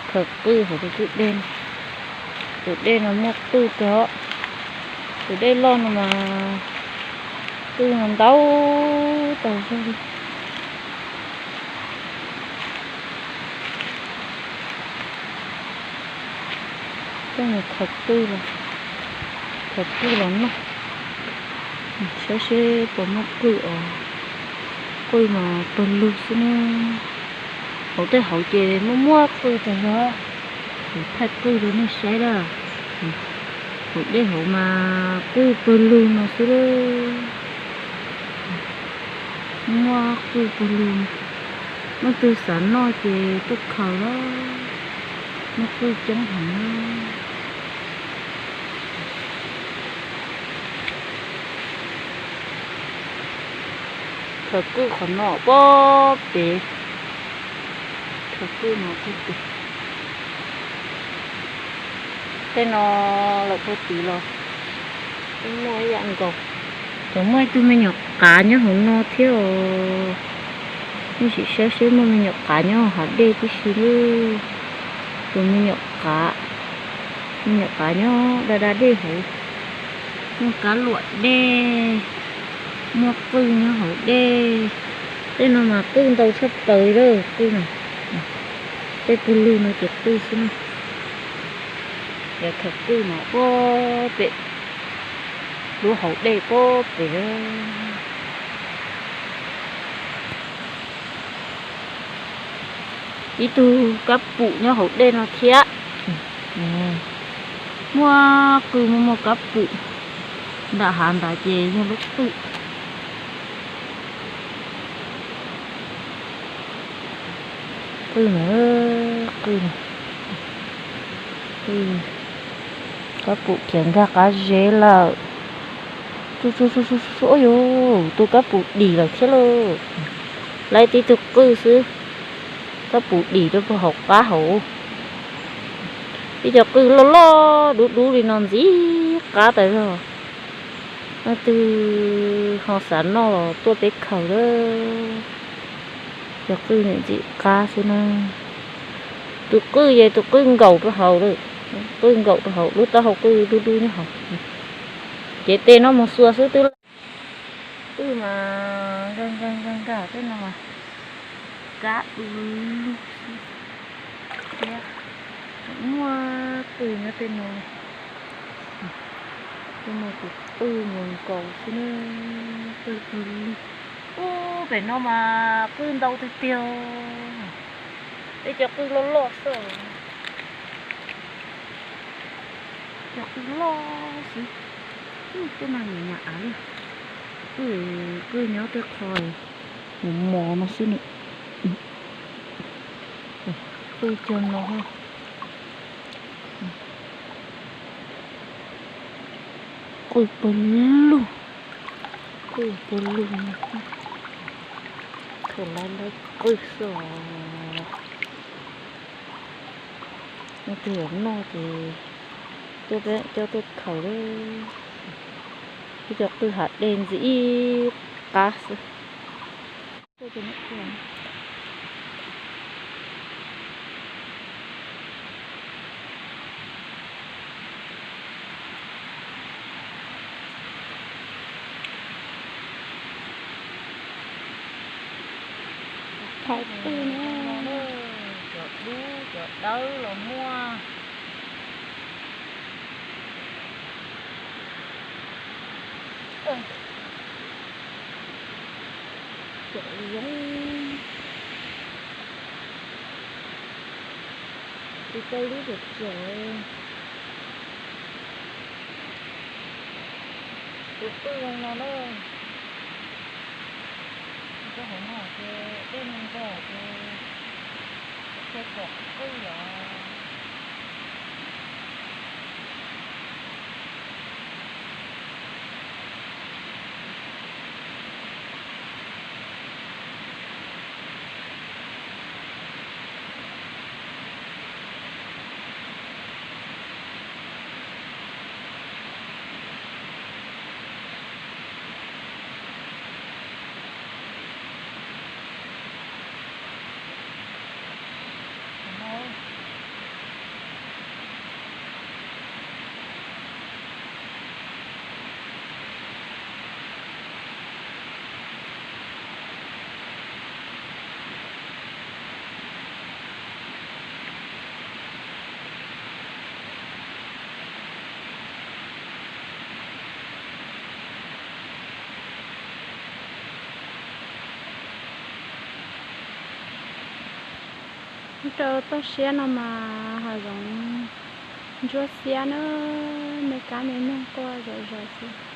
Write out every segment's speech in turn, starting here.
Khaws qwj hauv tus dej, tus dej no muaj qwj kawg os. Tus dej loj no mas qwj no ntau tag zog li. Coj mus khaws qwj los, khaws qwj los noj, saib seb puas muaj qwj os. Qwj mas pawg lug xwb na. Hauv tej hauv ces muaj muaj qwj tag zog. Kuv thaij qwj rau nej saib na. Hauv dej hauv mas qwj pawg lug no xwb. Muaj qwj pawg lug. Leej twg xav noj ces tuaj khaws los, muaj qwj coob heev. Khaws qwj qhov no pob pem, khaws qwj no pob pem. Tej no lawm puag tid los twb muaj ib yam nkaus. Tseem muaj ib tug me nyuam qav nyob hauv no thiab os. Nej sim saib seb muaj me nyuam qav nyob hav dej tib si lawm. Tus me nyuam qav, me nyuam qav nyob da da dej hauv. Muaj kab luam dej, muaj qwj nyob hauv dej. Tej no mas qwj ntau tshaj plaws li lawm, qwj no. Tej pawg lug no ces qwj xwb na. Yog khaws qwj mas pob pem, lub hauv dej pob pem. Ib tug kab pum nyob hauv dej no thiab. Muaj qwj muaj muaj kab pum. Nram hav ntawd ces yog lub qwj. Qwj na, qwj, qwj, kab pum khiav nkag qab zeb lawm. Ua yus, tus kab pum dim lawm thiab lauj. Lawv tib tug qwj xwb, kab pum dim rau puag hauv qab hauv. Ib co qwj loj loj dub dub li no ntxim qab tas zog. Leej twg ho xav noj los tuaj peb khaws lawm. Cov qwj ntxim qab xwb na. Tus qwj ces tus qwj nkaum rau hauv lawm, qwj nkaum rau hauv, lub taub hau qwj dub dub nyob hauv. Cev tes no mus xuas xwb twb loj. Qwj mas nkag nkag nkag nkag tej no mas kab du lug xwb thiab. Tseem muaj qwj nyob tej no. Tej no tus qwj nkaus nkaus xwb na, qwj pawg lug. Ub, pem no mas qwj ntau tiag tiag. Peb cov qwj loj loj xwb. Cov qwj loj xwb. Ub, tej no nyuam nyuam av li. Qwj, qwj nyob tej qho mos mos no xwb na. Qwj cog no. Qwj pawg lug, qwj pawg lug no. Thaum lawv lawv qwj xwb os. Leej twg yuav noj ces tuaj peb coj tuaj khaws lawm. Ib co qwj hav dej ntxim ib qab xwb. Thaiv qwj no, cov dub cov dawb los muaj. Cov zoo, tus tau lub tseem tseem. Tus qwj zoo no na. Koj hauv no ces dej me nrog ces thiaj pom qwj los. Rau toj siab no mas hav zoov ntsuab xiab na, me kab me noog quaj zom zaws xwb.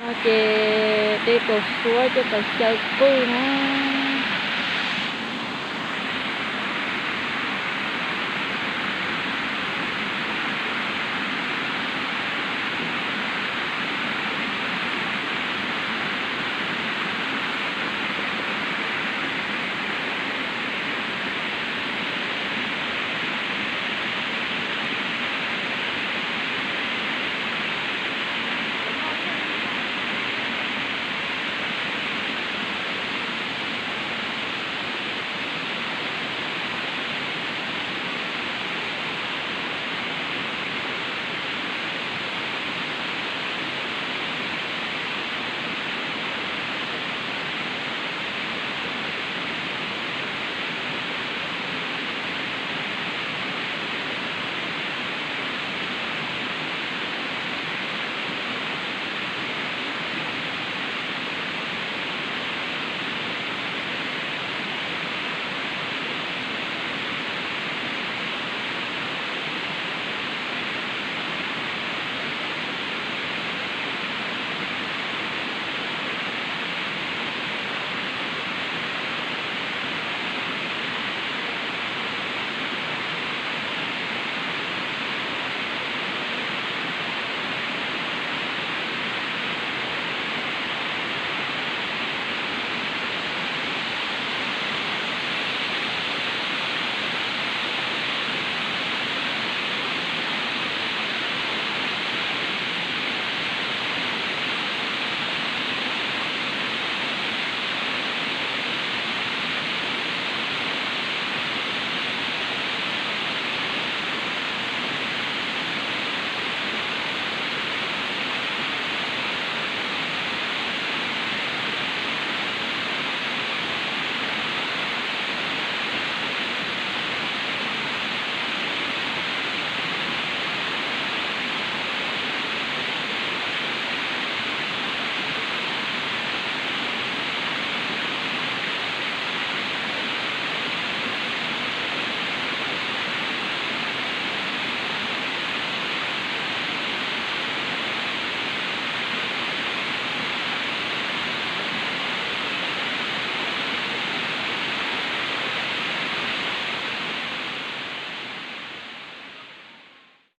No ces de kaum suab coj kaum caw pwj na.